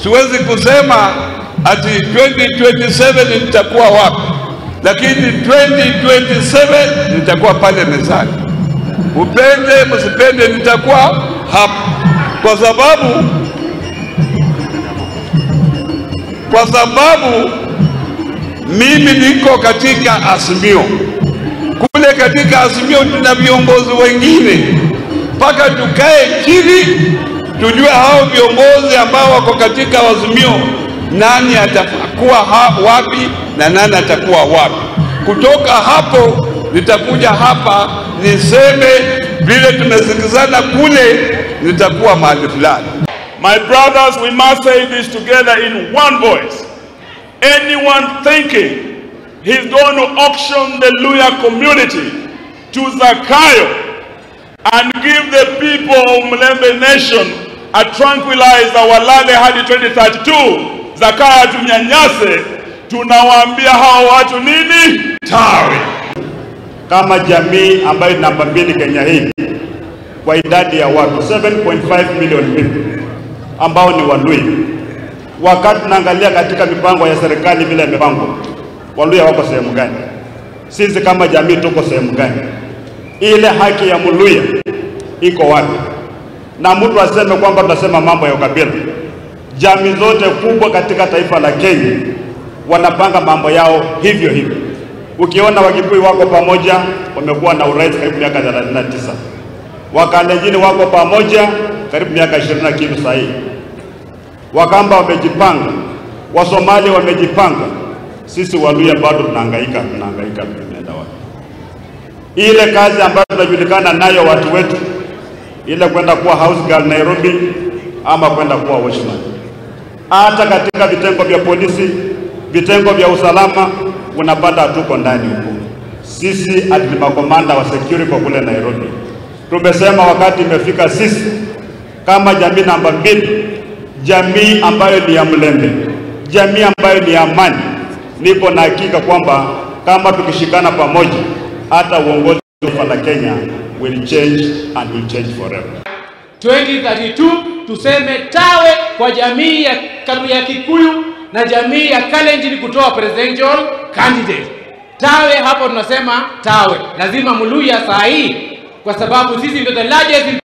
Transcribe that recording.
Siwezi kusema ati 2027 nitakuwa wapi, lakini 2027 nitakuwa pale mezani. Upende msipende, nitakuwa hapa, kwa sababu mimi niko katika Azimio. Kule katika Azimio tuna viongozi wengine, mpaka tukae chini tujue hao viongozi ambao wako katika Azimio nani atakuwa wapi na nani atakuwa wapi. Kutoka hapo nitakuja hapa niseme vile tumesikizana kule, nitakuwa mahali fulani. My brothers, we must say this together in one voice. Anyone thinking he's going to auction the Luhya community to Zakayo and give the people of Mulembe Nation a tranquilizer walale hadi 2032, Zakayo tunyanyase, tunawaambia hao watu nini? Tawe. Kama jamii ambayo namba 2 Kenya hii kwa idadi ya watu 7.5 million people ambao ni Waluhya, wakati tunaangalia katika mipango ya serikali vile imepangwa, Waluhya wako sehemu gani? Sisi kama jamii tuko sehemu gani? Ile haki ya Mluhya iko wapi? Na mtu aseme kwamba tunasema mambo ya ukabila. Jamii zote kubwa katika taifa la Kenya wanapanga mambo yao hivyo hivyo. Ukiona Wakikuyu wako pamoja, wamekuwa na urais karibu miaka 39. Wakalenjini wako pamoja karibu miaka 20 na kitu sahihi. Wakamba wamejipanga, Wasomali wamejipanga. Sisi Waluhya bado tunahangaika, tunaenda wapi? Ile kazi ambayo tunajulikana nayo watu wetu, ile kwenda kuwa house girl Nairobi ama kwenda kuwa watchman. Hata katika vitengo vya polisi, vitengo vya usalama, unapata hatuko ndani huko. Sisi ati makomanda wa security kwa kule Nairobi. Tumesema wakati imefika sisi kama jamii namba 2, jamii ambayo ni ya Mulembe, jamii ambayo ni ya amani, niko na hakika kwamba kama tukishikana pamoja, hata uongozi wa Kenya will change and will change forever. 2032 tuseme tawe kwa jamii ya Kikuyu na jamii ya Kalenjin kutoa presidential candidate. Tawe hapo tunasema tawe. Lazima Mluhya saa hii, kwa sababu sisi ndio the largest